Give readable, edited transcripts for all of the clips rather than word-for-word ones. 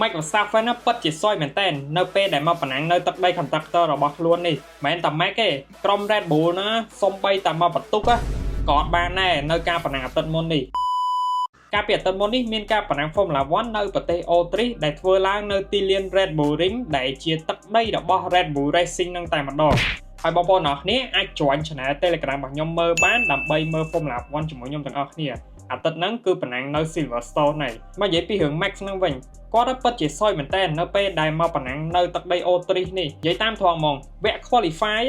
Max Verstappen ណាពិតជាស៊យមែនតើនៅពេលដែលមកប្រណាំងនៅទឹកដី Constructor របស់ខ្លួននេះមិនមែនតែ Max ទេក្រុម Red Bull ណាសំបីតែមកបន្ទុកក៏អត់បានដែរនៅការប្រណាំងអាទិត្យមុននេះ។កាលពីអាទិត្យមុននេះមានការប្រណាំង Formula 1នៅប្រទេសអូទ្រីសដែលធ្វើឡើងនៅទីលាន Red Bull Ring ដែលជាទឹកដីរបស់ Red Bull Racing នឹងតែម្ដងហើយបងប្អូនអរគ្នាអាច join channel Telegram របស់ខ្ញុំមើលបានដើម្បីមើល Formula 1ជាមួយខ្ញុំទាំងអស់គ្នាអាទិត្យហ្នឹងគឺប្រណាំងនៅ Silverstone ហើយមកនិយាយពីរឿង Max ហ្នឹងវិញគាត់ពិតជាស៊យមែនតើនៅពេលដែលមកប្រណាំងនៅទឹកដីអូទ្រីសនេះនិយាយតាមត្រង់ហ្មងវគ្គ qualify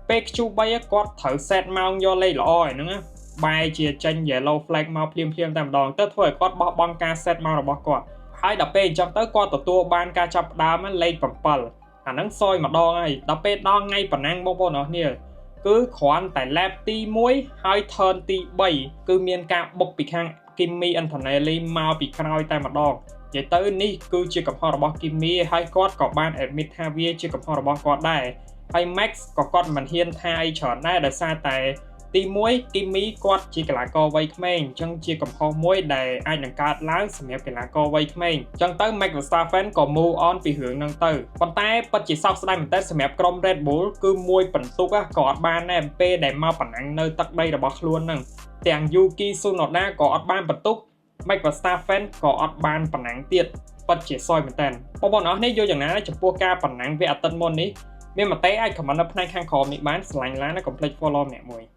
ពេល Q3 គាត់ត្រូវ set ម៉ោងយកលេខល្អឯហ្នឹងណាបែរជាចេញ yellow flag មកភ្លាមភ្លាមតែម្ដងទៅធ្វើឲ្យគាត់បោះបង់ការ set ម៉ោងរបស់គាត់ហើយដល់ពេលអញ្ចឹងទៅគាត់ទទួលបានការចាប់ផ្ដើមលេខ7អាហ្នឹងស៊យម្ដងហើយដល់ពេលដល់ថ្ងៃប្រណាំងបងប្អូនអរគ្នាគឺគ្រាន់តែ lap ទី1ហើយ turn ទី3គឺមានការបុកពីខាង Kimi Antonelli មកពីក្រោយតែម្ដងនិយាយទៅនេះគឺជាកំហុសរបស់ Kimi ហើយគាត់ក៏បាន admit ថាវាជាកំហុសរបស់គាត់ដែរហើយ Max ក៏គាត់មិនហ៊ានថាអីច្រើនដែរដោយសារតែទី1 Kimi គាត់ជាកីឡាករវ័យក្មេងអញ្ចឹងជាកំហុសមួយដែលអាចនឹងកើតឡើងសម្រាប់កីឡាករវ័យក្មេងអញ្ចឹងទៅ Max Verstappen ក៏ move on ពីរឿងហ្នឹងទៅប៉ុន្តែពិតជាសោកស្ដាយមែនទែនសម្រាប់ក្រុម Red Bull គឺមួយបន្ទុកក៏អត់បានដែរពេលដែលមកប្រណាំងនៅទឹកដីរបស់ខ្លួនហ្នឹងទាំង Yuki Tsunoda ក៏អត់បានបន្ទុក Max Verstappen ក៏អត់បានប្រណាំងទៀតពិតជាស៊យមែនតើបងប្អូនអរនេះយល់យ៉ាងណាចំពោះការប្រណាំងវគ្គអាទិត្យមុននេះមានមតិអាច comment នៅផ្នែកខាងក្រោមនេះបានស្រឡាញ់ឡានណាកុំភ្លេច follow ម្នាក់មួយ។